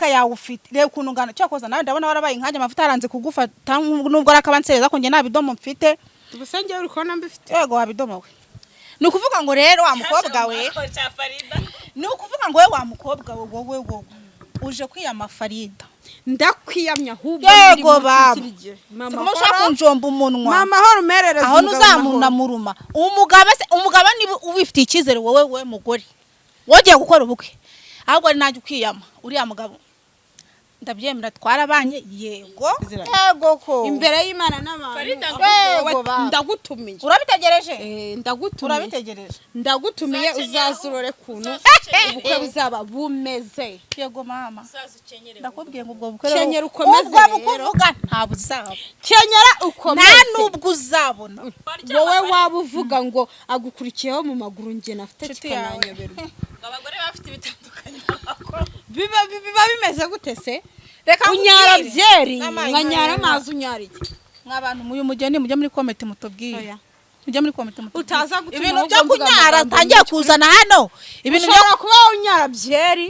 Imyaka yawe ufite, reba ukuntu ungana. Cyakoza nawe ndabona warabaye inkange, amavuta yaranze kugufata, nubwo ari akabansereza ko njye nta bidomo mfite. Gusa njyewe uri kubona mbifite. Yego, wabidomo we. Ni ukuvuga ngo rero wa mukobwa we, ni ukuvuga ngo we wa mukobwa we, wowe wowe uje kwiyama Farida. Ndakwiyamya ahubwo. Yego, baba. Mama, Siko ushaka kunjomba umunwa. Mama, hora umerereza Aho umugabo amahoro. ntuzamuruma umugabo se? Umugabo niba ubifitiye icyizere, wowe we mugore wogiye gukora ubukwe, ahubwo ari nanjye ukiyama uriya mugabo, ndabyemera, twarabanye, yego yego ko Imbere y'Imana n'abantu. Farida, Ahubwo wowe, Yego, baba. ndagutumiye. Urabitegereje? Eh, ndagutumiye. Urabitegereje? Ndagutumiye, uzaza urore kuntu ubukwe buzaba bumeze. Yego mama, ndakubwiye ngo ubwo bukwe Kenyera ukomeze ubwo bukwe rero. uvuga ntabwo uzaba. Kenyera Nta ukomeze. nubwo uzabona. Wowe waba uvuga ngo agukurikiyeho mu maguru, njye nafite Inshuti yawe. kikananyoberwa. Abagore bafite ibitandukanye. Biba bimeze gute se? Reka Unyara nkubwire. byeri, N'amazi. nkanyara amazi, unyara iki? Mwabantu muyu mugeni, mujye muri comment mutubwire. Oya. Mujye muri comment mutubwire. Utaza gutuma Ibintu ahubwo byo mvuga kunyara amagambo atangiye menshi. kuzana hano, ibintu byo Ushobora kuba unyara byeri.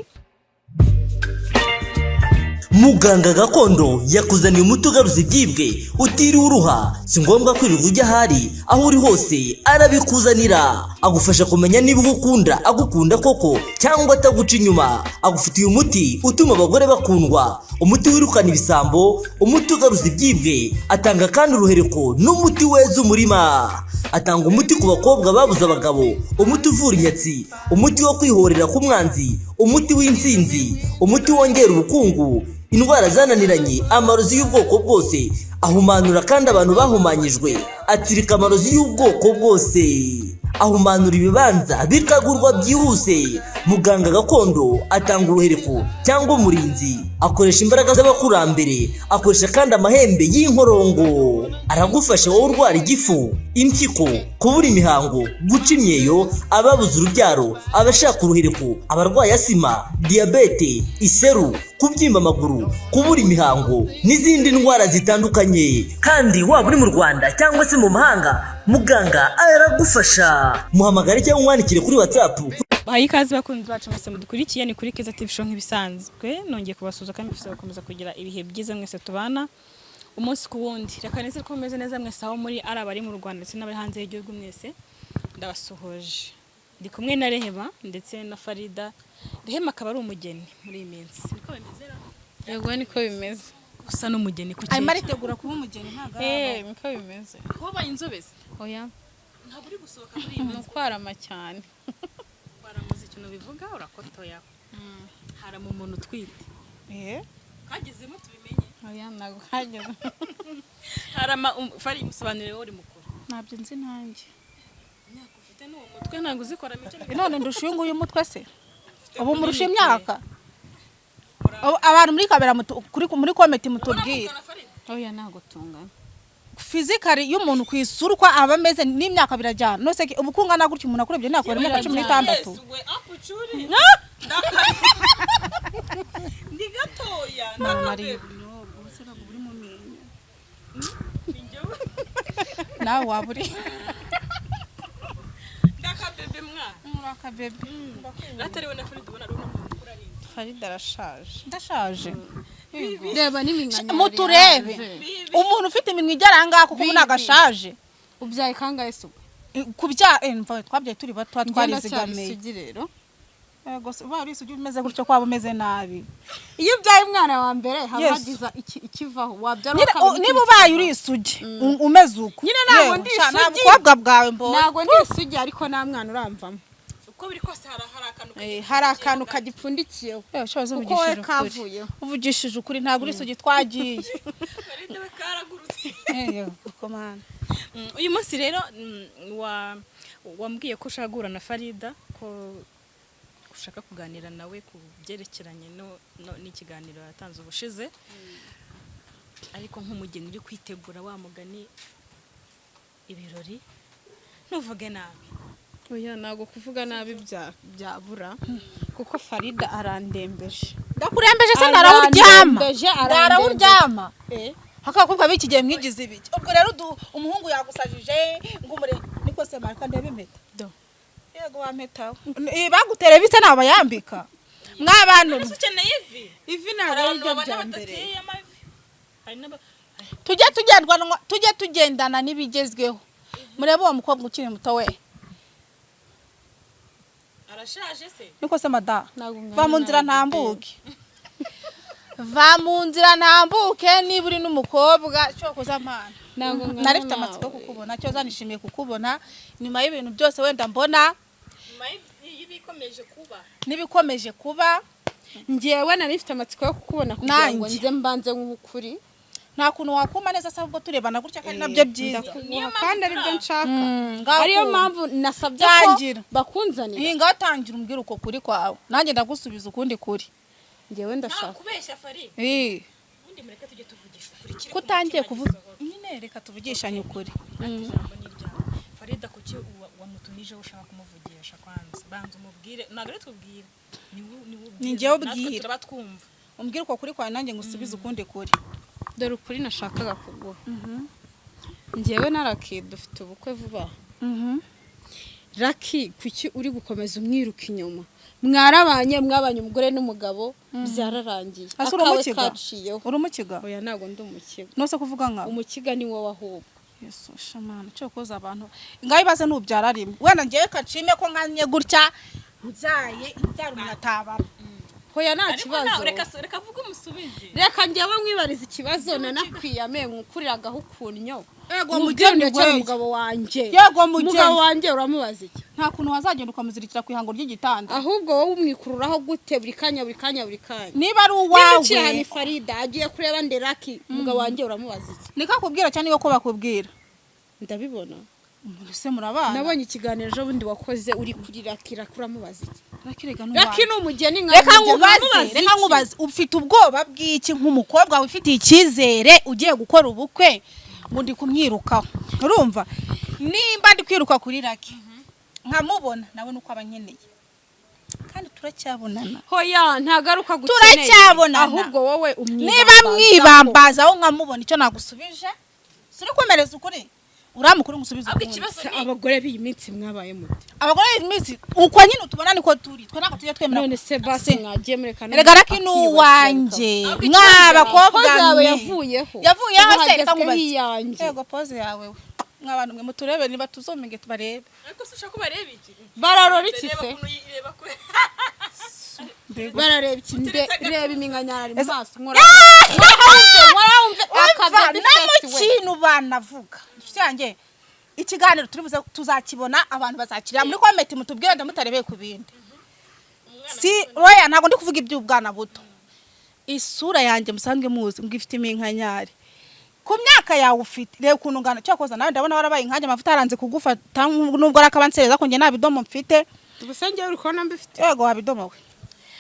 Muganga gakondo yakuzaniye umuti ugaruza ibyibwe utiriwe uruha. Si ngombwa kwirirwa ujya ahari, aho uri hose arabikuzanira. Agufasha kumenya niba ugukunda agukunda koko cyangwa ataguca inyuma. Agufitiye umuti utuma abagore bakundwa, umuti wirukana ibisambo, umuti ugaruza ibyibwe. Atanga kandi uruhereko n'umuti weza umurima. Atanga umuti ku bakobwa babuze abagabo, umuti uvura inyatsi, umuti wo kwihorera ku mwanzi, umuti w'intsinzi, umuti wongera ubukungu, indwara zananiranye, amarozi y'ubwoko bwose. Ahumanura kandi abantu bahumanyijwe, atsirika amarozi y'ubwoko bwose, ahumanura ibibanza bikagurwa byihuse. Muganga gakondo atanga uruhereko cyangwa umurinzi, akoresha imbaraga z'abakurambere, akoresha kandi amahembe y'inkorongo. Aragufasha wowe urwara igifu, impyiko, kubura imihango, guca imyeyo, ababuze urubyaro, abashaka uruhereko, abarwaye asima, diyabete, iseru, kubyimba amaguru, kubura imihango n'izindi ndwara zitandukanye. Kandi waba uri mu Rwanda cyangwa se mu mahanga, muganga aragufasha. Muhamagare cyangwa umwandikire kuri WhatsApp. Bahaye ikaze bakunzi bacu mwese mudukurikiye, ni kuri Keza TV Show nk'ibisanzwe. Nongeye kubasuhuza kandi mbifuriza gukomeza kugira ibihe byiza mwese tubana umunsi ku wundi. Reka nizere ko mumeze neza mwese aho muri, ari abari mu Rwanda ndetse n'abari hanze y'igihugu, mwese ndabasuhuje. Ndi kumwe na Rehema ndetse na Farida. Rehema akaba ari umugeni muri iyi minsi, niko bimeze ra? Yego, niko bimeze. Usa n'umugeni ku Arimo aritegura kuba umugeni, ntabwo Eh, araba. niko bimeze. Wabaye inzobezi. Oya. Ntabwo uri gusohoka muri iyi Ni minsi. ukwarama cyane. Waramuze ikintu bivuga urakotoya, harama umuntu utwite. Eh? Kagezemo tubimenye. Oya, ntabwo kageze. Harama Fari, musobanurire, wowe uri mukuru. Ntabyo nzi nanjye. Imyaka ufite n'uwo mutwe ntabwo uzikora mico. None ndusha uyu nguyu umutwe se? Ubu murusha imyaka? Ubu abantu muri kamera kuri muri comment mutubwire. Oya, ntabwo tungana. Physically y'umuntu ku isura uko aba ameze n'imyaka birajyana. None se ubu kungana gutya, umuntu akurebye ntakubara imyaka 16? We apucuri ndi gatoya. Mama, nawe waba uri Ndakabebe mwana. Urakabebe. Natariwe na Farida, ubona ari uno muntu mukuru ari inde? Farida arashaje. Ndashaje? Reba n'iminkanyari. Muturebe umuntu ufite iminwa igera aha ngaha kuko ubu ntabwo ashaje. Ubyaye kangahe se ubwo? Kubya mva, twabyaye turi bato, twarizigamiye. Isugi rero. Yego se, ubaye uri isugi umeze gutyo, kwaba umeze nabi. Iyo ubyaye umwana wa mbere haba Yes. hagiza ikivaho, wabyara Nyine uwa kabiri niba ikindi ubaye kivaho. uri isugi umeze uko. Nyine ntabwo Yewe, ndi sha, nta isugi. bukobwa bwawe mbonye. Ntabwo ndi isugi, ariko nta mwana uramvamo. Uko biri kose hari akantu. Hari akantu kagipfundikiyeho. Yewe, sha, Kuko uvugishije wowe ukuri. kavuyeho. Uvugishije ukuri, ntabwo uri isugi, twagiye. Farida we karagurutse. Yewe, kuko mana. Uyu munsi rero wambwiye ko ushaka guhura na Farida, ko ushaka kuganira nawe ku byerekeranye n'ikiganiro yatanze ubushize. Ariko nk'umugeni uri kwitegura, wa mugani, ibirori, ntuvuge nabi. Oya, ntabwo kuvuga nabi byabura, kuko Farida arandembeje. Ndakurembeje se? Ndarawuryama. Arandembeje, arandembeje. Ndarawuryama. Eh. Akakobwa b'iki gihe mwigize ibiki? Ubwo rero umuhungu yagusajije ngo umure niko se marika ndebe impeta. Do. Yego, wampetawe. Bagutereye bise ntabayambika. Mwabantu Ese ukeneye ivi? Ivi Hari ntabwo ari abantu ryo babona bya mbere. badateye amavi, hari n'aba Tujye tugendwa, tujye tugendana n'ibigezweho. Murebe uwo mukobwa ukiri muto we. Arashaje se? Niko se mada? Ntabwo ungana Va mu nzira nawe, ntambuke, va mu nzira ntambuke. Niba uri n'umukobwa cyokoza mpana Ntabwo ungana nari mfite nawe. amatsiko yo kukubona. Cyoza nishimiye kukubona nyuma y'ibintu byose wenda mbona Nyuma y'ibikomeje kuba. N'ibikomeje kuba. Njyewe nari mfite amatsiko yo kukubona kugira ngo Nanjye. nze mbanze nk'ukuri. Nta kuntu wakuma neza se ahubwo turebana gutya, kandi nabyo byiza? Ndakuguha kandi aribyo nshaka. Ngaho Ariyo kuma. mpamvu nasabye ko Tangira. bakunzanira. Iyi, ngaho tangira umbwire uko kuri kwawe, nanjye ndagusubiza ukundi kuri. Njyewe Nta ndashaka kubeshya, Fari. Eh, Ubundi mureke tujye tuvugisha ukuri kiri ko ku utangiye mutima kuvuga gisohoka. nyine, reka tuvugishanye ukuri. Ati ijambo ni iryawe, Farida. Kuki wamutumijeho ushaka kumuvugisha? Kwanza banza umubwire, ntabwo ari tubwire, ni wowe. Ni njyewe Natwe ubwira. turaba twumva. Umbwire uko kuri kwawe, nanjye ngusubize ukundi kuri. Dore ukuri nashakaga kuguha. Njyewe na Raki dufite ubukwe vuba. Raki, kuki uri gukomeza umwiruka inyuma? Mwarabanye, mwabanye umugore n'umugabo, byararangiye. Ase uri Akawe umukiga? kaciyeho. Uri umukiga? Oya, ntabwo ndi umukiga. Nose kuvuga nka Umukiga ni wowe ahubwo. Yesu shamana, cyo koza abantu ngaho ibaze nubyara rimwe. Wenda ngewe kacime ko nkanye gutya mbyaye ibyara umuntu atabara. Hoya, nta Ariko kibazo. nawe reka vuge umusubize. Reka njyewe mwibariza ikibazo nanakwiyame nkukuriragaho ukunyo. Ego Mubwire, mugeni ndekere we. umugabo wanjye. Yego mugeni. Umugabo wanjye uramubaza iki? Nta kuntu wazagenda ukamuzirikira ku ihango ry'igitanda. Ahubwo wowe umwikururaho gute buri kanya, buri kanya, buri kanya? Niba ari Niba uwawe. uciye hano Farida agiye kureba nderaki, umugabo wanjye uramubaza iki? Niko akubwira cyangwa niko bakubwira? Ndabibona. Ese murabana? Nabonye ikiganiro ejo bundi wakoze uri kuri Raki. Raki uramubaza iki? Raki rega ni Raki uwanjye. ni umugeni nka Reka umugeni, nkubaze. uramubaza Reka iki? nkubaze, ufite ubwoba bw'iki nk'umukobwa wifitiye icyizere ugiye gukora ubukwe, ngo ndi kumwirukaho? Urumva nimba ndi kwiruka kuri Raki nkamubona nawe nuko aba ankeneye, kandi turacyabonana. Hoya, ntagaruka gukeneye. Turacyabonana. Ahubwo wowe Niba umwibambazaho. mwibambazaho nkamubona, icyo nagusubije suri kwemereza ukuri uramukuru ngusubize Ahubwo ukundi. ikibazo Se ni abagore b'iyi minsi mwabaye mute? Abagore b'iminsi uko nyine utubona niko turi, twe ntabwo tujya twemera. None se basi mwagiye mureka Erega Raki ni uwanjye, Ahubwo mwa bakobwa Pose yawe mwe. yavuyeho. Yavuyeho Ubu se? Reka hagezweho nkubaze. iyanjye. Yego, pose yawe we. Mwa bantu mwe muturebe, niba tuzomenge tubarebe. Ariko se ushaka ko bareba iki? Bararora iki Reba se? ukuntu reba ko Barareba iki? Uteretse agatuza. Reba iminkanyari mu maso, nkora wumve Umva, akababy no mu face we. kintu banavuga, inshuti yanjye, ikiganiro turi buze tuzakibona, abantu bazakirira muri comment, mutubwire ndamutarebeye ku bindi. Si oya, ntabwo ndi kuvuga iby'ubwana buto. Isura yanjye musanzwe muzi ngo ifite iminkanyari, ku myaka yawe ufite, reba ukuntu ungana. Cyakoza nawe ndabona warabaye inkange, amavuta yaranze kugufata, nubwo ari akabansereza ko njye nta bidomo mfite. Ubuse njyewe uri kubona mbifite? Yego, wabidomo we.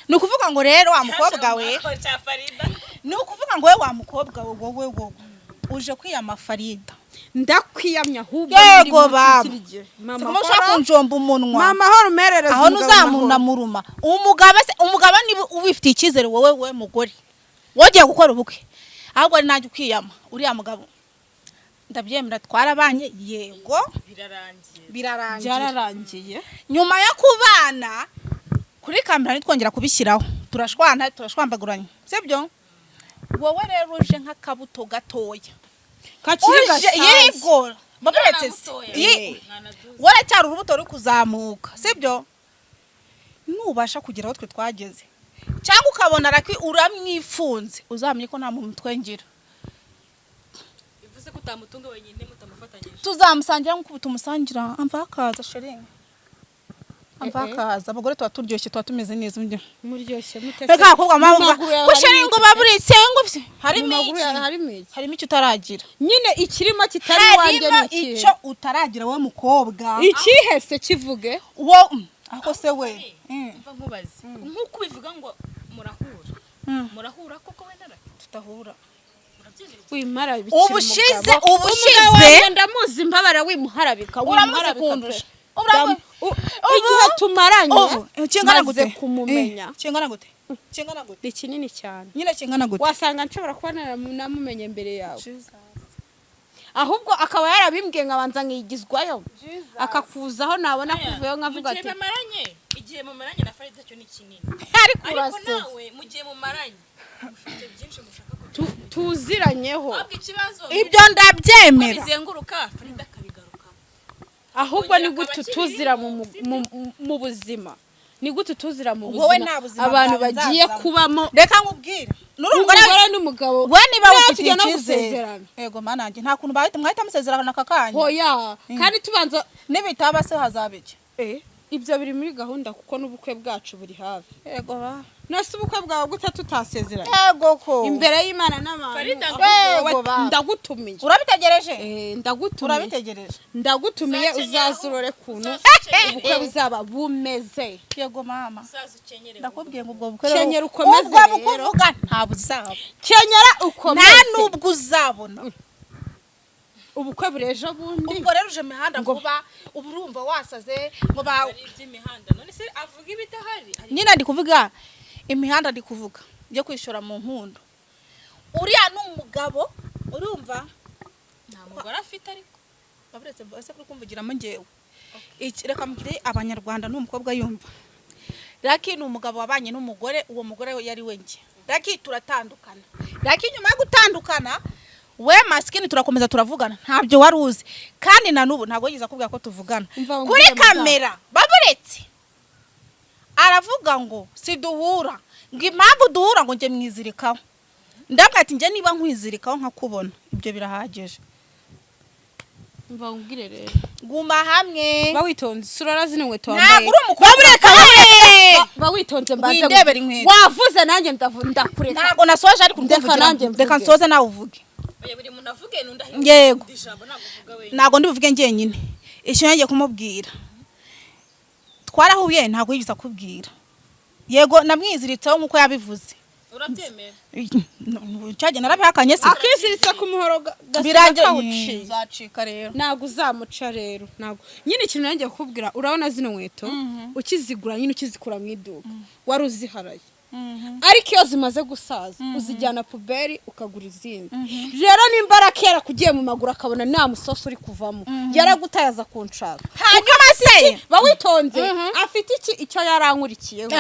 Ni ukuvuga ngo rero wa mukobwa we, cya Farida. Ni ukuvuga ngo we wa mukobwa we, wowe wowe uje kwiyama Farida. Ndakwiyamya ahubwo. Yego baba. Mama Siko ushaka kunjomba umunwa. Mama hora umerereza Aho umugabo amahoro. ntuzamunamuruma umugabo se? Umugabo niba wifitiye icyizere, wowe we mugore wogiye gukora ubukwe, ahubwo ari nanjye ukiyama. Uriya mugabo ndabyemera twarabanye, yego. Birarangiye. Birarangiye. Byararangiye. Nyuma yo kubana kuri kamera nitwongera kubishyiraho, turashwana, turashwambaguranya, sibyo? Wowe rero uje nk'akabuto gatoya. Kakiri Uje gashyashya. yego, baburetse se. Mutoya. Mwana duza. Waracyari urubuto ruri kuzamuka, sibyo? Nubasha kugera aho twe twageze, cyangwa ukabona Raki uramwifunze, uzamenye ko nta muntu twengera. Bivuze ko utamutunga wenyine mutamufatanyije. Tuzamusangira nk'uko ubu tumusangira. Amva hakaza sheringi, amva Eh, eh. hakaza. Abagore tuba turyoshye, tuba tumeze neza undi. Muryoshye mute? Reka abakobwa Mu mpamvu maguru yawe ko harimo sheringi iki? baburitse ngo harimo Mu maguru iki? yawe harimo iki? Harimo icyo utaragira. Nyine ikirimo kitari iwanjye Harimo ni ikihe? icyo utaragira wowe mukobwa. Ikihe se? Kivuge. Wo ako se we. Mva nkubaze, nk'uko ubivuga ngo murahura, murahura koko we na Raki? Tutahura. Urabyemera? Wimarabikira. Ubushize Umugabo wanjye ndamuzi, imbabara, wimuharabika. Uramuzi Wimuharabika kundusha. pe. Ubu Igihe tumaranye kingana maze gute? kumumenya. Kingana gute? Kingana gute? Ni kinini cyane. Nyine kingana gute? Wasanga nshobora kuba namumenye mbere yawe, ahubwo akaba yarabimbwiye nkabanza nkigizwayo, akakuzaho, nabona kuvayo nkavuga Mu gihe ati bamaranye. Igihe mumaranye na Farida cyo ni kinini, ariko ariko uraseze. Nawe mu gihe mumaranye mufite byinshi mushaka kugira. Tuziranyeho. Ahubwo ikibazo Ibyo ndabyemera. bizenguruka, Farida akabigarukamo. Ahubwo ni Kongera gute akaba tuzira mu buzima? Ni gute tuzira mu Wowe buzima nta buzima abantu bwawe bagiye nzazamo. kubamo? Reka nkubwire, nuri umugore Umugore n'umugabo we, niba Niba wifitiye tujya no icyizere. gusezerana. Yego manange, nta kuntu bahita mwahita musezerana aka kanya. Hoya, kandi tubanza. Nibitaba se hazaba iki? Ibyo biri muri gahunda kuko n'ubukwe bwacu buri hafi. Yego ba. Nase ubukwe bwawe gute tutasezeranye? Yego ko. Imbere y'Imana n'abantu. Farida, Ahubwo wowe Yego ba. ndagutumiye. Urabitegereje? Ndagutumiye. Urabitegereje? Ndagutumiye. Uzakenyera. Uzaza urore kuntu ubukwe buzaba bumeze. Yego mama. Uzaza ukenyere. Ndakubwiye ngo ubwo bukwe Kenyera ukomeze ubwo bukwe rero. uvuga nta buzaba. Kenyera Nta ukomeze. nubwo uzabona. Ubukwe buri ejo bundi. Ubwo rero uje imihanda vuba, ubu urumva wasaze ngo ba Ari iby'imihanda, none se avuga ibidahari? Nyine ndi kuvuga imihanda, ndi kuvuga yo kwishora mu nkundo. Uriya ni umugabo, urumva? Nta mugore afite ariko. Baburetse ese kuri kumvugiramo ngewe. Iki reka mbwire Abanyarwanda, ni umukobwa yumva. Lucky ni umugabo wabanye n'umugore, uwo mugore yari we njye. Lucky turatandukana. Lucky nyuma yo gutandukana, we masikini, turakomeza turavugana, ntabyo wari uzi, kandi na n'ubu ntabwo yigeze akubwira ko tuvugana. Umva Kuri nkubwire, madamu. kamera baburetse aravuga ngo siduhura, ngo impamvu duhura ngo njye mwizirikaho. Ndabwira ati njye niba nkwizirikaho nkakubona, ibyo birahagije. Umva nkubwire rero. Guma hamwe. Ba witonze, surara zino nkweto Ntabwo wambaye. uri umukobwa. Ba witonze mbanze. Windebera inkweto. Wavuze nanjye ndakureka. Ntabwo nasoje, ariko Ndeka urumva. nanjye mvuge. Reka nsoze nawe uvuge. Oya, buri muntu avuge n'undi. Yego. Ijambo ntabwo uvuga wenyine. Ntabwo ndi buvuge njyenyine. Icyo ngiye kumubwira, twarahuye, ntabwo yigeze akubwira. Yego, namwiziritseho nk'uko yabivuze. Urabyemera? Cyagiye narabihakanye se? Akiziritse ku muhoro gasiga Birangiye kawuciye. Uzacika rero. Ntabwo uzamuca rero, ntabwo. Nyine ikintu nanjye kukubwira, urabona zino nkweto ukizigura, nyine ukizikura mu iduka wari uziharaye, ariko iyo zimaze gusaza uzijyana poubelle ukagura izindi. Rero nimba arakera kugiye mu maguru akabona nta musosi uri kuvamo, yaragutaye aza kunshaka. Hanyuma se? Ba witonze, afite iki icyo yarankurikiyeho?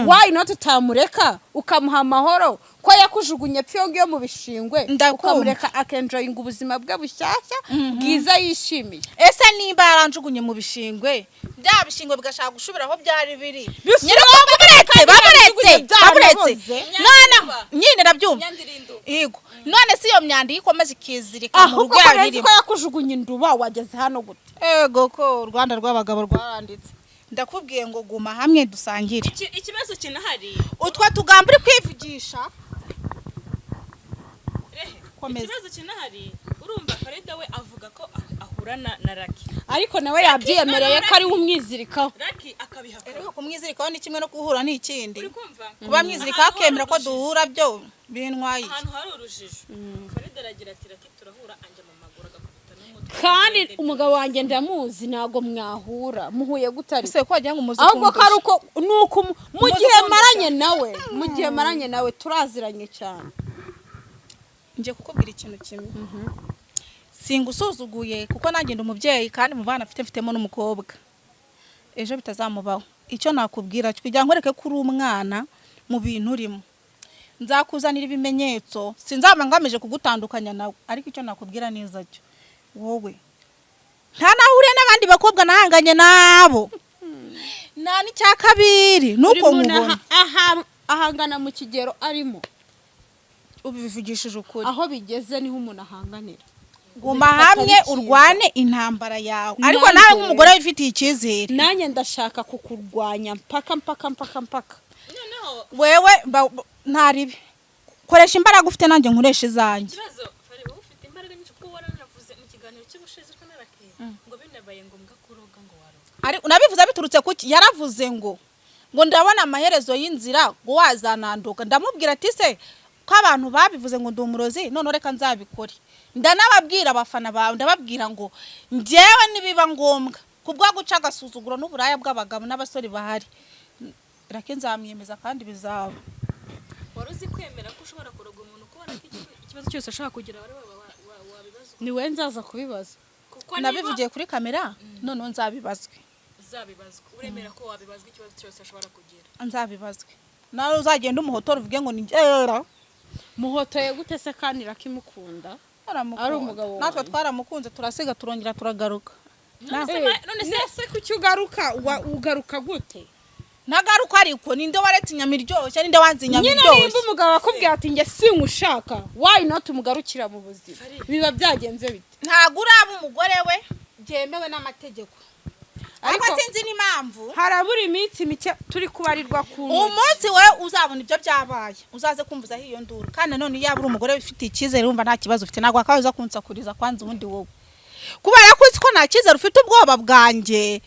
Why not utamureka ukamuha amahoro ko yakujugunye pfi iyo ngiyo mu bishingwe? Ndakumva. Ukamureka akenjoyinga ubuzima bwe bushyashya bwiza yishimiye. Ese nimba yaranjugunye mu bishingwe, bya bishingwe bigashaka gusubira aho byari biri? Bisubira Nyine aho baburetse, byari baburetse, baburetse. byaranaboze. None nyine ndabyumva. Imyanda. Yego, none si iyo myanda iyo ikomeje ikizirika mu Ahubwo rugo ko yari nzi irimo. ko yakujugunye induba, wageze hano gute? Ego ko u Rwanda rw'abagabo rwaranditse. Ndakubwiye ngo guma hamwe dusangire. Ikibazo kinahari. Utwo tugambo uri kwivugisha. Rehe. Komeza. Ikibazo kinahari, urumva Farida we avuga ko ahura na Lucky. Ariko nawe yabyiyemereye ko ari we umwizirikaho. Lucky akabihakana. Ariko kumwizirikaho ni kimwe no guhura ni ikindi. Uri kumva? Kuba mwizirikaho Ahantu hari akemera ko urujijo. duhura, byo bintwaye iki? Ahantu hari urujijo, Farida aragira ati Lucky turahura anjya mu maguru agakubita n'umutwe. Kandi umugabo wanjye ndamuzi, ntabwo mwahura. Muhuye gute ariko? Ese ko wagira ngo umuzi Ahubwo ko ari kundusha? uko nuko mu Umuzi gihe kundusha. maranye nawe, mu gihe maranye nawe turaziranye cyane. Ngiye kukubwira ikintu kimwe, singusuzuguye kuko nanjye ndi umubyeyi, kandi mu bana mfite mfitemo n'umukobwa, ejo bitazamubaho. Icyo nakubwira kugira ngo nkwereke ko uri umwana mu bintu urimo, nzakuzanira ibimenyetso. Sinzaba ngamije kugutandukanya nawe, ariko icyo nakubwira neza cyo, wowe nta naho uhuriye n'abandi bakobwa nahanganye nabo, nta n'icya kabiri Buri nuko muntu nkubona. Ahangana mu kigero arimo. Ubivugishije ukuri. Aho bigeze niho umuntu ahanganira. Guma Bifata hamwe ari cyiza. urwane intambara yawe, ariko Nanjye nawe nk'umugore wifitiye icyizere. Nanjye ndashaka kukurwanya mpaka mpaka mpaka mpaka. Noneho Wewe ntaribi, koresha imbaraga ufite, nanjye nkoresha izanjye. Ikibazo, Fari, wowe ufite imbaraga nyinshi kuko waranavuze mu kiganiro cy'ubushize ko na Lucky ngo binabaye ngombwa kuroga ngo waroga. Ari nabivuze biturutse kuki? Yaravuze ngo ndabona amaherezo y'inzira ngo wazananduka. Ndamubwira ati se ko abantu babivuze ngo ndi umurozi, none reka nzabikore. Ndanababwira abafana bawe, ndababwira ngo njyewe nibiba ngombwa kubwo guca agasuzuguro n'uburaya bw'abagabo n'abasore bahari, Lucky nzamwemeza kandi bizaba. Wari uzi kwemera ko ushobora kuroga umuntu, kubona ko ikibazo cyose ashobora kugira wari wabibaza? Ni we nzaza kubibaza. Kuko niba Nabivugiye kuri kamera, noneho nzabibazwe. Uzabibazwa, uremera ko wabibazwa ikibazo cyose ashobora kugira? Nzabibazwe. Nawe uzagenda umuhotora uvuge ngo ni era. Muhotoye gute se kandi Rakimukunda? Aramukunda. Ari umugabo Natwe wanjye. twaramukunze, turasiga, turongera turagaruka. None se Nese kuki ugaruka? Ugaruka gute? Ntagaruka, ariko ninde waretse inyama iryoshye? Ninde wanze inyama Nyine nimba iryoshye? umugabo akubwira ati njye singushaka, why not umugarukira mu buzima? Biba byagenze bite? Ntabwo uraba umugore we byemewe n'amategeko, ariko Ariko sinzi n'impamvu. Harabura iminsi mike, turi kubarirwa ku ntoki. Umunsi we uzabona ibyo byabaye, uzaze kumvuzaho iyo nduru. Kandi nanone yaba uri umugore wifitiye icyizere, wumva nta kibazo ufite, ntabwo wakabaye uza kunsakuriza kwanza. Ubundi wowe kubera ko uzi ko nta cyizere ufite, ubwoba bwanjye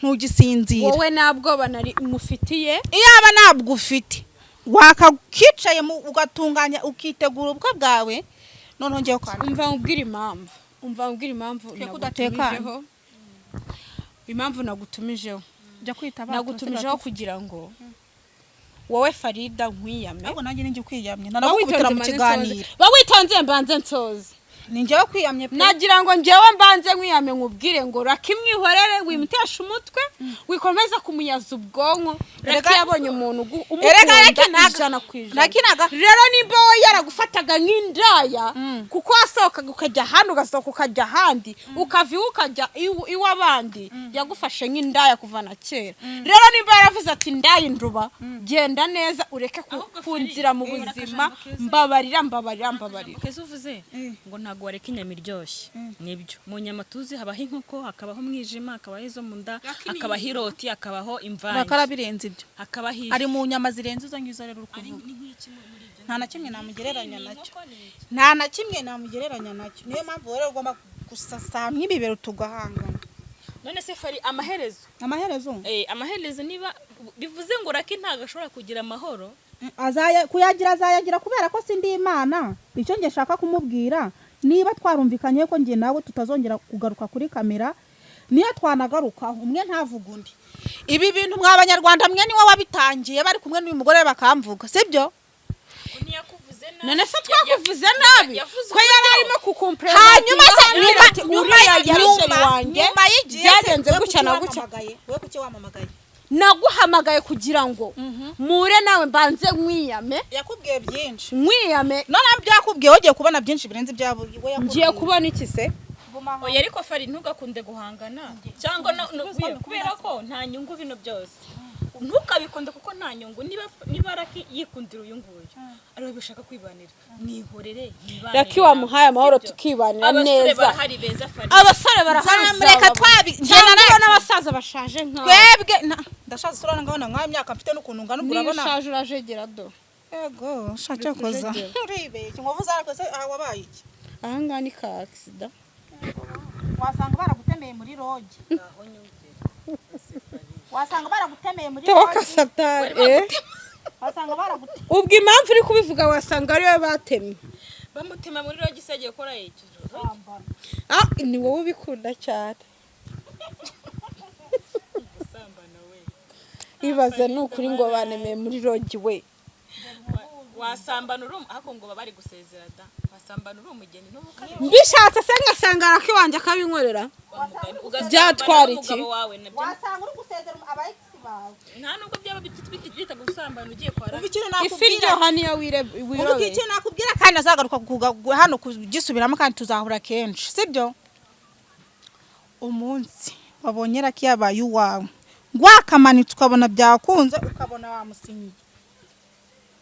ntugisinzira. Wowe nta bwoba nari mufitiye. Iyaba ntabwo ufite, wakakicaye ugatunganya, ukitegura ubukwe bwawe, noneho ngewe kwandika. Umva nkubwire impamvu Twe kudatekanye. nagutumijeho, impamvu nagutumijeho. Jya kwita. Nagutumijeho kugira ngo wowe Farida nkwiyame. Ahubwo nanjye ninjye ukwiyamye, Ba nanagukubitira witonze mu mbanze kiganiro. nsoze. Ba witonze mbanze nsoze. Ni njyewe kwiyamye pe. Nagira ngo njyewe mbanze nkwiyame, nkubwire ngo Raki mwihorere, wimutesha umutwe, wikomeza kumunyaza ubwonko. Raki yabonye umuntu Erega umukunda Raki 100%. Raki Rero nimba wowe yaragufataga nk'indaya, kuko wasohokaga ukajya ahandi, ugasohoka ukajya ahandi, ukava iwe ukajya iw'abandi, yagufashe nk'indaya kuva na kera. Rero nimba yaravuze ati ndaya induba, genda neza ureke Ahubwo kunzira mu Feri, buzima. akajambo keza. Mbabarira, mbabarira, mbabarira. Keza uvuze ngo ntabwo wareka inyama iryoshye, nibyo. Mu nyama tuzi habaho inkoko, hakabaho umwijima, hakabaho izo mu nda, hakabaho iroti, hakabaho imvange, Urakara birenze ibyo. hakabaho ifi. Ari mu nyama zirenze izo ngizo. Rero uri Ari kuvuga ni nk'iki muri ibyo? Nta na kimwe namugereranya Ni nacyo. inkoko, ni iki? Nta na kimwe namugereranya nacyo. Niyo mpamvu rero ugomba gusasa nk'ibibero tugahangana. None se Fari, amaherezo? Amaherezo? Amaherezo niba bivuze ngo Raki ntabwo ashobora kugira amahoro. Azaya kuyagira, azayagira, kubera ko sindi Imana. Icyo njye nshaka kumubwira, niba twarumvikanye ko njye nawe tutazongera kugaruka kuri kamera, niyo twanagarukaho umwe ntavuga undi. Ibi bintu mwa Banyarwanda mwe, niwe wabitangiye, bari kumwe n'uyu mugore bakamvuga, sibyo? Ntiyakuvuze nabi. None se twakuvuze nabi? Yavuze Ko yari arimo kukumpurema. Hanyuma se nyuma Uriya yari nyuma wanjye, nyuma y'igihe se, byagenze we gutya kuki na gutya. wampamagaye? We kuki wampamagaye? Naguhamagaye kugira ngo mure nawe, mbanze nkwiyame. Yakubwiye byinshi. Nkwiyame. None ibyo yakubwiye, wogiye kubona byinshi birenze ibyo we yakubwiye. Ngiye kubona iki se? Oya, ariko Fari, ntugakunde guhangana cyangwa kubera ko nta nyungu bino byose, ntukabikunde kuko nta nyungu. Niba Raki yikundira uyu nguyu ariwe bishaka kwibanira, mwihorere yibanire. Raki wamuhaye amahoro Sibyo? tukibanira Abasore neza. barahari beza, Fari. Abasore barahari. Nzamureka twabi njye na Cyangwa Raki. n'abasaza bashaje nkawe. Twebwe ndashaje isura ngabona nkaho imyaka mfite n'ukuntu ngana ubwo Niyo urabona. ushaje urajegera do. Yego, shaka koza. Kujegera. Uribeshye, inkovu zarakoze aha, wabaye iki? Ahangaha ni ka accident. Wasanga baragutemeye muri roge, wasanga baragutemeye muri Toka roge. satani eh. Wasanga baragutemeye. Ubwo impamvu uri kubivuga, wasanga ariwe batemye. Bamutema muri rogi se agiye gukora iki? Ah, ni wowe ubikunda cyane. Gusambana we. Ibaze ni ukuri ngo banemeye muri rogi we. Wasambana uri ariko ngo baba bari gusezera da, wasambana uri umugeni n'ubukare. Mbishatse se ngasanga Raki wanjye akabinkorera, byatwara iki? Umugabo wawe nabyo. Wasanga uri gusezera aba ex bawe. Nta nubwo byaba byita gusambana ugiye kwa Umva Raki. ikintu Ifi nakubwira. iryoha niyo Umva wirobeye. ikintu nakubwira, kandi azagaruka hano kugisubiramo, kandi tuzahura kenshi, sibyo? Umunsi wabonye Raki yabaye uwawe, wakamanitse, ukabona byakunze, ukabona wamusinyiye,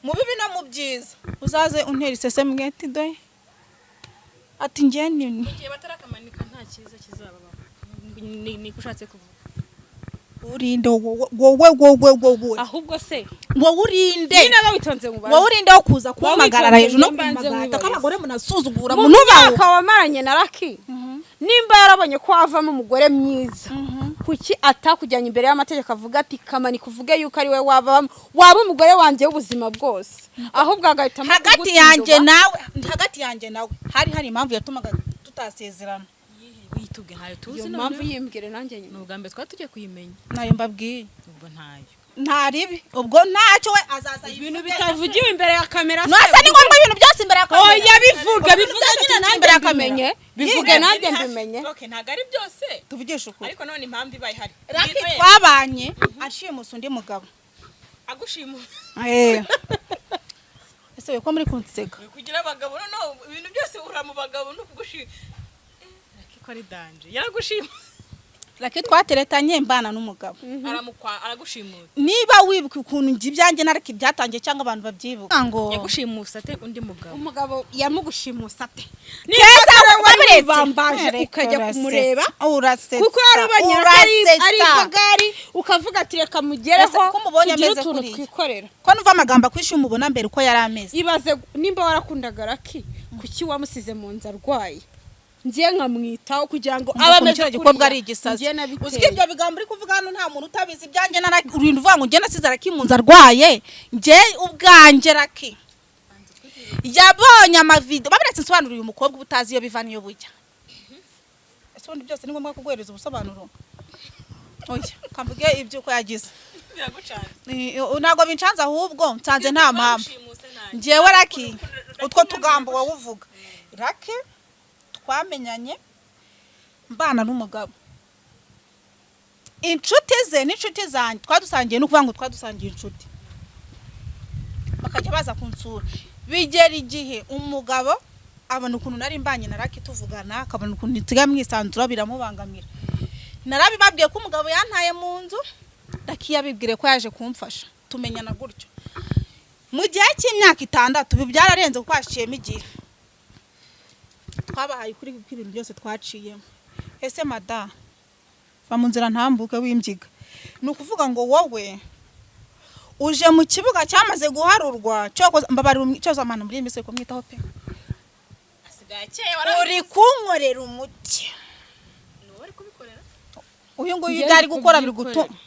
mu bibi no mu byiza, uzaze untera isese mwete doye ati njye ni Igihe batarakamanika nta cyiza kizababaho, niko ushatse kuvuga? Urinde wowe, wowe, wowe, wowe. Ahubwo se Wowe urinde. Nyine bawitonze mu Wowe urinde wo kuza kumpagarara hejuru no mbanze kumagata nkwibarize. ko abagore munasuzugura Mu munubaho. myaka wamaranye na Raki, nimba yarabonye ko wavamo umugore mwiza, kuki atakujyanye imbere y'amategeko avuga ati kamanika uvuge yuko ari we waba umugore wanjye w'ubuzima bwose, ahubwo agahitamo Hagati kugutinduba? yanjye nawe, hagati yanjye nawe hari impamvu yatumaga tutasezerana. Witubwe, ntayo tuzi. Iyo Noneho mpamvu yimbwire nanjye ni nyuma. ubwa mbere twari tugiye kuyimenya. Nayo mbabwiye. Ubwo ntayo. Nta ribi, ubwo ntacyo we azaza. Ibintu bitavugiwe imbere ya kamera se? Nasa ni ngombwa ibintu byose imbere ya kamera? Oya, bivuge, bivuge Byose nyine tuvuge imbere nanjye ya kamera. mbimenye, bivuge nanjye mbimenye. Okay, ntabwo ari byose. Tuvugishe ukuri. Ariko none impamvu ibaye ihari. Raki Oya, twabanye ashimusa undi mugabo. Agushima. Ese we ko muri kunseka? Kugira abagabo noneho ibintu byose uhura mu bagabo ni ukugushima. Raki ko ari danger, yaragushima. Raki twateretanye mbana n'umugabo. Aramukwa, aragushimura. Niba wibuka ukuntu njye ibyanjye na Raki byatangiye, cyangwa abantu babyibuka ngo Yagushimusa ate undi mugabo? Umugabo yamugushimuse ate? Keza wari wabiretse. wibambaje ukajya kumureba Urasetsa. kuko yarubonye ari Urasetsa. ibogari, ukavuga ati reka mugereho Ese ko umubonye tugire ameze utuntu kuriya? twikorera. Ko numva amagambo akwishyuye, umubona mbere uko yari ameze? Ibaze nimba warakundaga Raki, kuki wamusize mu nzu arwaye, ngiye nkamwitaho kugira ngo abe abe ameze kino gikobwa ari igisazi? Ngiye nabiteye. Uzi ko ibyo bigambo uri kuvuga hano nta muntu utabizi? Ibyanjye na Raki, urinda uvuga ngo njye nasize Raki mu nzu arwaye. Njye ubwanjye Raki yabonye amavideo. Babiretse nsobanurira uyu mukobwa uba utazi iyo biva n'iyo bujya. Ese ubundi byose ni ngombwa kuguhereza ubusobanuro? Oya, kamvuge ibyo uko yagize. Biragucanze? Ntabwo bincanze, ahubwo nsanze nta mpamvu. Bagushimuse nanjye. Njyewe Raki, utwo tugambo wowe uvuga, Raki twamenyanye mbana n'umugabo. Inshuti ze n'inshuti zanjye twadusangiye, ni ukuvuga ngo twadusangiye inshuti, bakajya baza kunsura. Bigera igihe umugabo abona ukuntu nari mbanye na Raki tuvugana, akabona ukuntu nsigaye mwisanzura, biramubangamira. Narabibabwiye ko umugabo yantaye mu nzu. Raki yabibwire ko yaje kumfasha, tumenyana gutyo mu gihe cy'imyaka 6. Ibi byararenze kuko haciyemo igihe. Twabahaye ukuri kw'ibintu byose twaciyemo. Ese mada, va mu nzira ntambuke w'imbyiga. Ni ukuvuga ngo wowe uje mu kibuga cyamaze guharurwa. Cyokoza mbabarira, cyoza amana muri iyi minsi uri kumwitaho pe. Asigaye akeye. Uri kunkorera umuti. Ni wowe uri kubikorera. Uyu nguyu Njye ibyo ari ndi gukora biri gutuma, kubyikorera.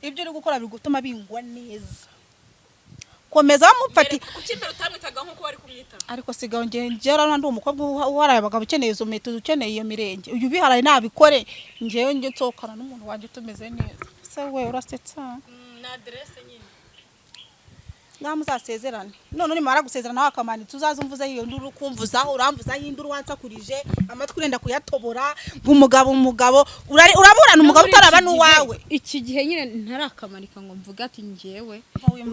ibyo uri gukora biri gutuma bingwa neza. Komeza wamufati. Kuki mbere utamwitaga nk'uko wari kumwitaho? Ariko sigaho, njye njye urabona ndi umukobwa uharaye abagabo, ukeneye izo metero, ukeneye iyo mirenge. Uyu ubiharaye nabikore, njyewe njye nsohokana n'umuntu wanjye tumeze neza. Se we, urasetsa. Ni aderese nyine. Ngaho muzasezerane none nimara gusezerana nawe akamanitse, uzaze umvuzeho iyo nduru ukumvuzaho. Uramvuzaho induru, wansakurije amatwi urenda kuyatobora ngo umugabo, umugabo. Uraburana umugabo Muri iki utaraba gihe- n'uwawe. Iki gihe nyine ntarakamarika ngo mvuge ati njyewe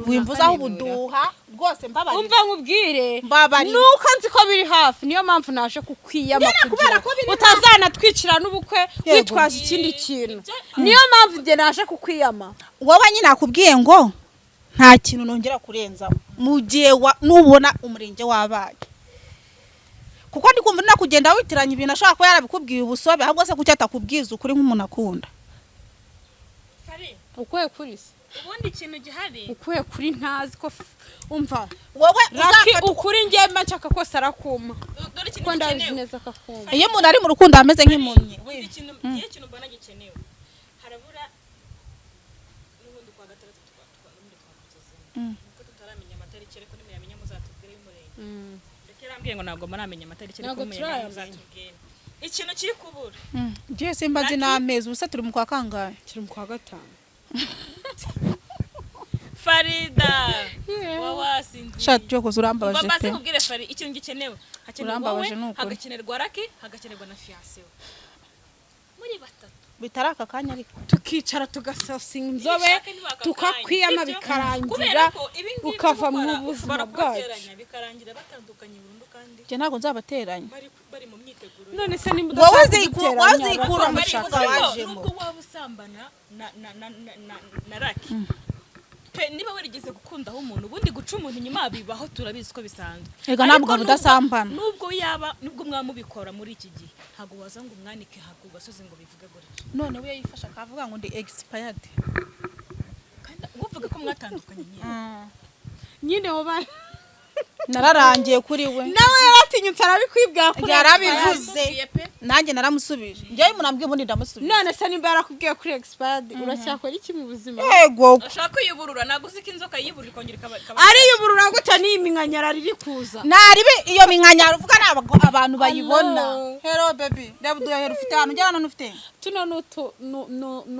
Wimvuzaho ubuduha rwose, mbabarira. Umva nkubwire. Mbabarira. Nuko nzi ko biri hafi, niyo mpamvu naje kukwiyama Nyine kubera kugira ko biri hafi. utazanatwicira n'ubukwe Yego. witwaje ikindi kintu. Niyo mpamvu njye naje kukwiyama. Wowe nyine nakubwiye ngo nta kintu nongera kurenzaho mu gihe nubona umurenge wabaye, kuko ndi kumva no kugenda witiranya ibintu. Ashobora kuba yarabikubwiye ubusobe. Ahubwo se kuki atakubwiza ukuri nk'umuntu akunda? Fari, Ukuye kuri se? Ubundi ikintu gihari. Ukuye kuri ntazi ko umva Wowe Raki uzafata ukuri njye mba nshaka kose arakuma Dore ikintu kuko ndabizi gikenewe. neza ko akuma. Iyo umuntu ari mu rukundo aba ameze nk'impumyi. Ubundi ikintu, igihe ikintu mbona gikenewe, harabura n'ubundi kwa gatandatu n'ubundi twakugezemo, nuko tutaramenya amatariki, ariko nimuyamenya muzatubwire y'umurenge. Ndetse yarambwiye ngo ntabwo muramenya amatariki, ariko Ntabwo muyamenya turayamenya. muzatubwire ikintu kiri kubura. Ngiye simba nzi n'amezi. Ubu se turi mu kwa kangahe? Turi mu kwa gatanu. Farida wawasinziriye. Shati cyokoze urambabaje Mbabazi pe. nkubwire Fari, ikintu gikenewe, hakenewe wowe, Urambabaje ni ukuri. hagakenerwa Raki, hagakenerwa na fiancé we, muri batatu. Bitari aka kanya ariko. Tukicara tugasasinga inzobe, Nibishaka ntibaka tukakwiyama, kanya, sibyo? bikarangira Kubera ko ibi ngibi ukava gukora, mu buzima ushobora bwacu. kubateranya, bikarangira batandukanye burundu kandi Njye ntabwo nzabateranya. bari mu myiteguro. None se nimba Wowe udashaka wowe kuduteranya, uzikura mu bazamushaka. kibuga wajemo. Nubwo waba usambana na Raki pe, niba warigeze gukundaho umuntu, ubundi guca umuntu inyuma bibaho, turabizi ko bisanzwe. Erega nta Ariko mugabo udasambana. Nubwo yaba, nubwo mwaba mubikora muri iki gihe, ntabwo waza ngo umwanike ku gasozi ngo bivuge gutya. None we yifashe akavuga ngo ndi expired. Kandi uvuga ko mwatandukanye nyine. Nyine woba Nararangiye kuri we. Nawe yaratinyutse arabikwibwira kuri Yarabivuze. Yaramubwiye pe. Nanjye naramusubije. Njyewe umuntu ambwiye ubundi ndamusubiza. None se nimba yarakubwiye kuri expired, uracyakora iki mu buzima? Yego. Ashaka kwiyuburura, ntabwo uzi ko inzoka yiburura ikongera ikaba Ariyuburura gutya n'iyi minkanyara riri kuza. Naribi iyo minkanyari uvuga ntabwo abantu bayibona. Hello. Hello baby, reba uduhera ufite ahantu ugera none ufite. Tuno ni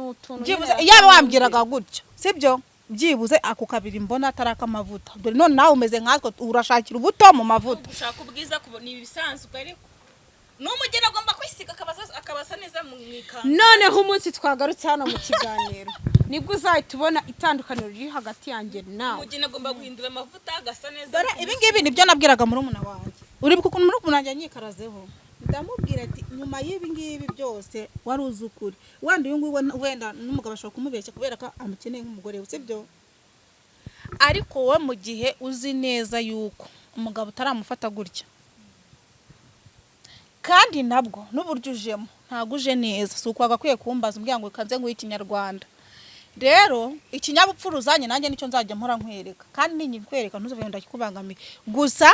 utuntu Byibuze nyine. yaba wambwiraga gutyo, sibyo? Byibuze ako kabiri mbona atari ak'amavuta. Dore none nawe umeze nkatwe, urashakira ubuto mu mavuta. Gushaka ubwiza ni ibisanzwe, ariko n'umugeni agomba kwisiga akabasa neza mu ikanzu. Noneho umunsi twagarutse hano mu kiganiro, nibwo uzahita ubona itandukaniro riri hagati yanjye nawe. Umugeni agomba guhindura amavuta agasa neza. Dore ibi ngibi nibyo nabwiraga murumuna wanjye. Uribuka ukuntu murumuna wanjye yanyikarazeho? Ndamubwira ati nyuma y'ibi ngibi byose wari uzi ukuri, wenda uyu nguyu wenda n'umugabo ashobora kumubeshya kubera ko amukeneye nk'umugore we, sibyo? Ariko wowe mu gihe uzi neza yuko umugabo utaramufata gutya, kandi nabwo n'uburyo ujemo ntabwo uje neza, si uko wagakwiye kumbaza umbwira ngo kanze nguhe ikinyarwanda. Rero ikinyabupfura uzanye nanjye nicyo nzajya mpora nkwereka, kandi ninyikwereka ntuzavuge ngo ndakikubangamiye. Gusa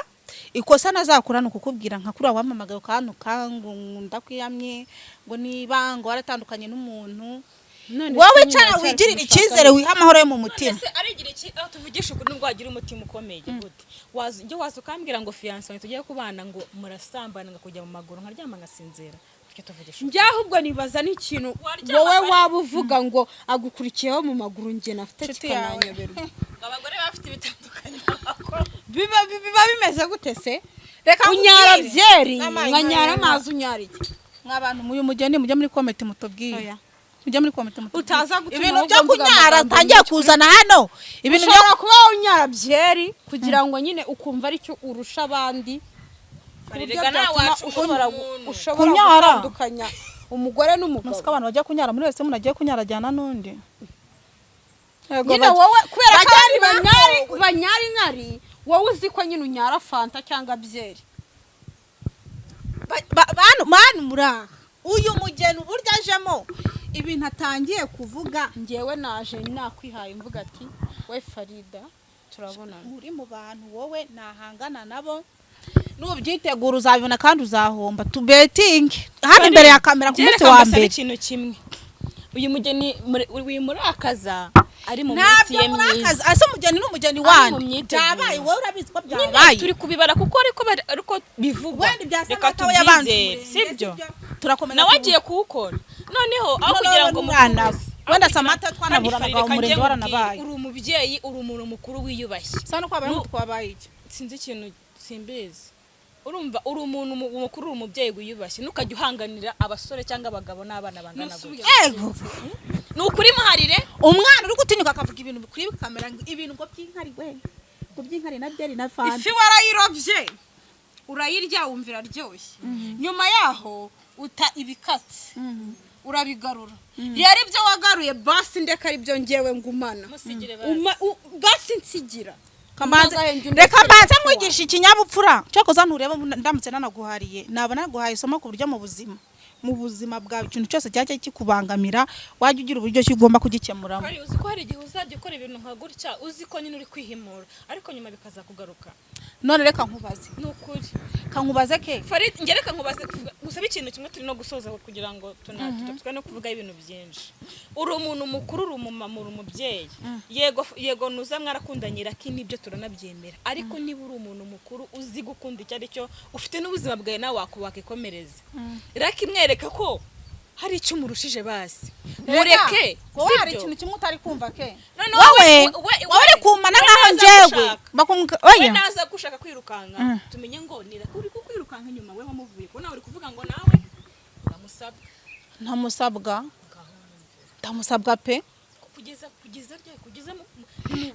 ikosa nazakora ni ukukubwira nka kuriya wampamagaye ukantuka ngo ndakwiyamye, ngo niba ngo waratandukanye n'umuntu. None Wowe se nyine icara uracyari wigirire kumushaka? icyizere, wihe amahoro yo mu mutima. None se arigira iki aho tuvugisha ukuri, nubwo wagira umutima ukomeye gute, waza njye waza ukambwira ngo fiancé wanjye tugiye kubana, ngo murasambana, ngakujya mu maguru nkaryama ngasinzira, tujye tuvugisha ukuri. Njye ahubwo nibaza n'ikintu Waryama wowe kare. waba uvuga ngo agukurikiyeho mu maguru, njye nafite Inshuti yawe. kikananyoberwa. Ngo abagore bafite ibitandukanye bakora. Biba bimeze gute se? Reka Unyara nkubwire. byeri, N'amazi nkanyara nkanyara. amazi, unyara iki? Mw'abantu muyu mugeni, mujye muri comment mutubwire. Oya. Mujye muri comment mutubwire. Utaza gutuma Ibintu ahubwo byo mvuga kunyara amagambo atangiye menshi. kuzana hano, ibintu byo Ushobora kuba unyara byeri kugira ngo nyine ukumva aricyo urusha abandi, ku buryo Rega nawe byatuma wacungura umuntu. ushobora Kunyara. gutandukanya umugore n'umugabo. Musiko abantu bajya kunyara, muri wese umuntu agiye kunyara ajyana n'undi. Yego, Nyine wowe kubera ko bajya abandi bakowe. banyara inkari, wowe uzi ko nyine unyara fanta cyangwa byeri. Bantu muri aha, uyu mugeni uburyo ajemo ibintu atangiye kuvuga. Ngewe naje nakwihaye mvuga ati we Farida turabonana. Uri mu bantu wowe nahangana nabo, nubyitegura uzabibona kandi uzahomba. Tubetinge hano imbere ya kamera ku munsi wa mbere. Ikintu kimwe, uyu mugeni wimurakaza ari mu minsi Ntabyo ye murakaza. myiza. Ese umugeni n'umugeni Ari mu wande? myiteguro. Byabaye, wowe urabizi ko Nyine byabaye. turi kubibara kuko ariko bivugwa. Wenda ibya Reka Samantha we yabanje tubyizere, umurenge, sibyo? Turakomeza. Nawe agiye kuwukora noneho aho Noneho kugira ngo n'umwana we. mukuze. Wenda Aho kugira- Samantha Kandi twanaburanaga Farida, mu murenge reka njye waranabaye. nkubwire, uri umubyeyi, uri umuntu mukuru wiyubashye. Sa no kwabaye twabaye iki? Sinzi ikintu, simbizi. Urumva, uri umuntu mukuru, uri umubyeyi wiyubashye, ntukajya uhanganira abasore cyangwa abagabo n'abana bangana gutya. Ego. Ni ukuri muharire. Umwana uri gutinyuka akavuga ibintu kuri kamera, ngo ibintu ngo by'inkari we, ngo by'inkari na byeri na fanta. Ifi warayirobye, urayirya, wumva iraryoshye, nyuma yaho uta ibikatsi urabigarura. Rero ibyo wagaruye basi ndeka ari byo ngewe ngumana. Musigire basi. Basi nsigira. Kamanze Mbaga reka ndetse mbanze nkwigisha ikinyabupfura. Cyakoze ntureba, ndamutse nanaguhariye naba naguhaye isomo ku buryo mu buzima bwawe ikintu cyose cyajya kikubangamira wajya ugira uburyo ki ugomba kugikemuramo. Hari, uzi ko hari igihe uzajya ukora ibintu nka gutya, uzi ko nyine uri kwihimura, ariko nyuma bikazakugaruka. None reka nkubaze. Ni ukuri. Kankubaze ke. Farid, njye reka nkubaze, gusabe ikintu kimwe, turi no gusoza kugira ngo twe no kuvuga ibintu byinshi. Uri umuntu mukuru, uri umumama, uri umubyeyi. Yego yego, nuza mwarakundanye raki, nibyo turanabyemera, ariko niba uri umuntu mukuru uzi gukunda icyo ari cyo, ufite n'ubuzima bwawe, nawe wakikomereza. Raki mwereka ko hari icyo umurushije, basi mureke. Wowe hari Sibyo? ikintu kimwe utari kumva ke. Noneho Wowe wowe uri kumana we nkaho naza njyewe gushaka. bakumva We oya. naza gushaka kwirukanka, tumenye ngo ni uri kukwirukanka inyuma, we wamuvuye ko nawe uri kuvuga ngo nawe uramusabwa. Ntamusabwa, ndamusabwa pe. Kugeza ryari? Kugeza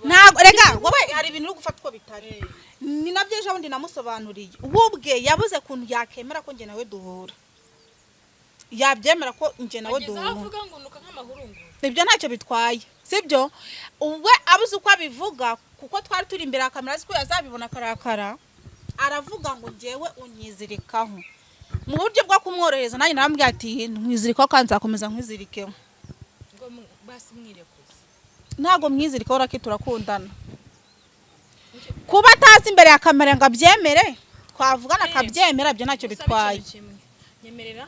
Ntabwo reka, wowe hari ibintu uri gufata uko bitari. Ni nabyo ejo bundi namusobanuriye. We ubwe yabuze ukuntu yakemera ko njye nawe duhura, yabyemera ko njye nawe Ageze aho duhura. avuga ngo nuka nk'amahurunguru. Ibyo ntacyo bitwaye, sibyo? Ubwe abuze uko abivuga kuko twari turi imbere ya kamera, azi ko yazabibona akarakara, aravuga ngo njyewe unyizirikaho. Mu buryo bwo kumworohereza nanjye naramubwira ati nkwizirikaho kandi nzakomeza nkwizirikeho. Ngo basi mwirekuze. Ntabwo mwizirikaho raki, turakundana. Kuba atazi imbere ya kamera ngo abyemere, twavugana akabyemera, ibyo ntacyo Gusa bitwaye. ikintu kimwe. Nyemerera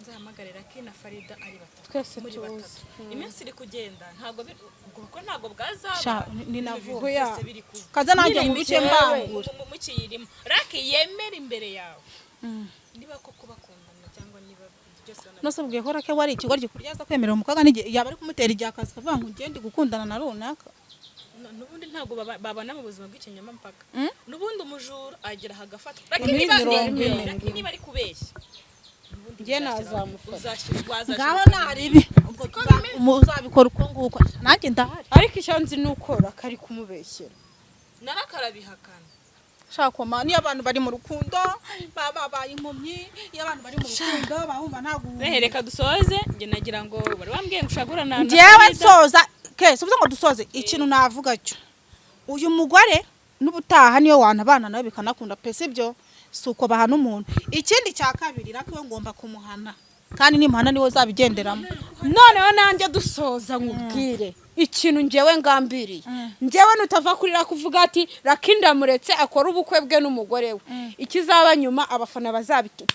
nzahamagare Lucky na Farida ari batatu. Twese Muri tuzi. batatu. Iminsi iri kugenda, ntabwo ubwo bukwe ntabwo bwazaba. Sha, ni na vuba. Oya. Byose biri kuba. Kaza nanjye Nyine nkubice imikino mbangura. mukiyirimo. Lucky yemera imbere yawe niba koko bakundana cyangwa niba byose Nose ubwiye ko Rake wari ikigoryi kurya aza kwemerera umukobwa n'igihe yaba ari kumutera igihe akazi kavuga ngo ugende gukundana na runaka? N'ubundi ntabwo babana mu buzima bw'ikinyoma mpaka n'ubundi umujura agera hagafatwa. Muri 40. Lucky niba ari kubeshya, n'ubundi Njye nazamufata. Uzashyirwa Ngaho naribi ubwo uzabikora uko nguko, nanjye ndahari. Ariko icyo nzi ni uko Raka ari kumubeshyera. Narakarabihakana. Shakoma, niyo abantu bari mu rukundo baba babaye impumyi, iyo abantu bari mu rukundo bahumva ntabwo. Reka dusoze, njye nagira ngo bari bambwiye ngo ushagura na Njyewe Farida. nsoza kese uvuze ngo dusoze, ikintu navuga cyo, uyu mugore n'ubutaha niyo wanabana nawe bikanakunda pe, sibyo? Si uko bahana umuntu. Ikindi cya kabiri, Rake we ngomba kumuhana, kandi nimuhana niwe uzabigenderamo. Noneho nanjye dusoza nkubwire ikintu njyewe ngambiriye. Njyewe nutava kuri Raka uvuga ati Raka ndamuretse akora ubukwe bwe n'umugore we, ikizaba nyuma abafana bazabitu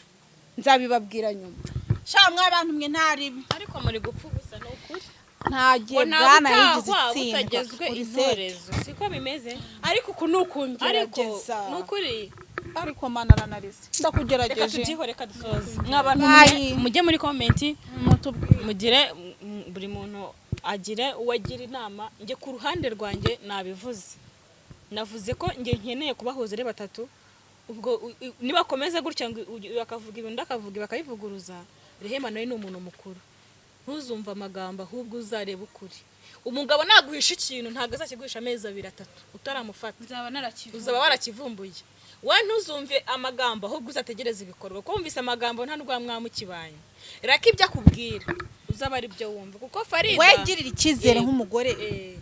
nzabibabwira nyuma. Sha mwa bantu mwe, ntaribi. Ariko muri gupfa ubusa, ni ukuri. Nta gihe Ngo nta bwana yigeze butahwa itsindwa butagezwe uri sete. intorezo, siko bimeze? Ariko uku ni Ariko ukungerageza. ni ukuri. Ariko mana aranarize. Reka Ndakugerageje. tubyiho, reka dusoze mwabantu. Bye. Mujye muri comment. Mutubwire. Mugire buri muntu agire uwo agira inama. Njye ku ruhande rwanjye nabivuze, navuze ko njye nkeneye kubahuza ari batatu. Ubwo nibakomeza gutya ngo bakavuga ibi, undi akavuga ibi, bakabivuguruza. Rehema nawe ni umuntu mukuru, ntuzumve amagambo, ahubwo uzarebe ukuri. Umugabo naguhisha ikintu, ntabwo azakiguhisha amezi abiri atatu utaramufata. Nzaba narakivuze. Uzaba warakivumbuye. We ntuzumve amagambo, ahubwo uzategereze ibikorwa, kuko wumvise amagambo nta n'ubwo mwamukibanye. Reka ibyo akubwira uzaba ari byo wumva, kuko Farida Wegirira icyizere Yego. nk'umugore Eh,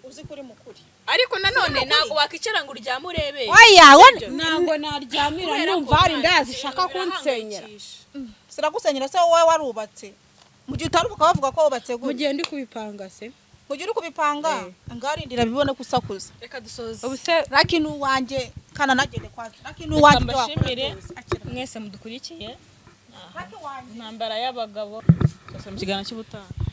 uzi ko uri mukuri. Ariko nanone ntabwo wakwicara ngo uryame urebe. Oya we. Ntabwo naryamira Kubera ko numva hari nta- inda zishaka ibintu kunsenyera. birahangayikisha. Siragusenyera se? Wowe warubatse, mu gihe utarubuka bavuga ko wubatse Mu gute? gihe ndi kubipanga se? Mu gihe uri kubipanga, ngarindira bibone kusakuza. Reka dusoze. Ubu se Raki ni uwanjye, kana nagende kwanza. Raki ni uwanjye, ibyo wakora Mbashimire byose. Akira. mwese mudukurikiye. Raki wanjye. Intambara y'abagabo. Twese mu kiganiro cy'ubutaha.